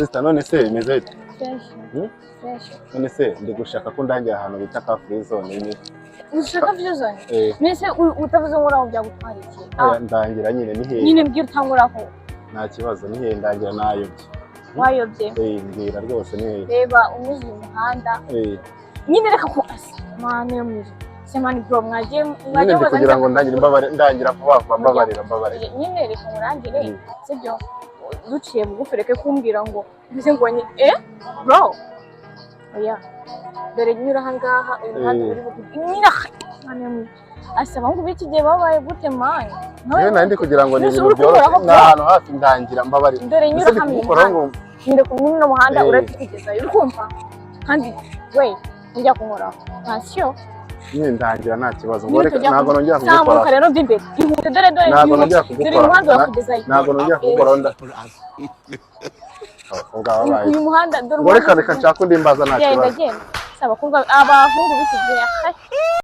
Sister, none se bimeze bite? Fresh. Hmm? Fresh. None se ndi gushaka ko ndangira ahantu bita Car Free Zone ni Ushaka Free Zone? Eh. Mbese utavuze ngo uraho byagutwara iki? Oya, ndangira nyine, ni hehe? Nyine mbwira utanguraho. Nta kibazo, ni hehe? Ndangira, nayobye. Wayobye? Eh, mbwira rwose, ni hehe? Reba, unyuze uyu muhanda. Nyine reka ko asa mani yo mwiza se man, bro, mwagiye Nyine mwagiye. Ndi kugira ngo ndangire, mbabare, ndangira vuba vuba, mbabarira, mbabarira. Nyine reka murangire. Sibyo, duciye bugufi, reke kumbwira ngo mbese ngo ni bro, oya, dore nyura aha ngaha, uyu muhanda. Uri bugufi nyine aha, mani yo mwiza asa abahungu b'iki gihe babaye gute, man? Nyine nari ndi kugira ngo ni Mbese ibintu uri byoroshye. kunkoraho, Ni bro? ahantu hafi, ndangira, mbabarira. Dore Mbese nyura ndi hano, uyu kugukoraho muhanda. ngo Nyure ku muno muhanda. Uratukugezayo, uri kumva? Kandi we ujya kunkoraho, attention. Nyine ndangira, nta kibazo ngo Nyine reka tujya ntabwo nongera zamuka kugukoraho. Rero by'imbere, ihute, dore dore Ntabwo ihute. nongera Dore kugukoraho. uyu muhanda urakugezayo. Ntabwo nongera kugukoraho, nda abakobwa babaye Uyu muhanda, dore ngo reka umuhanda. Reka nshake undi mbaza, nta Genda. kibazo. Genda. Si abakobwa, abahungu b'iki gihe.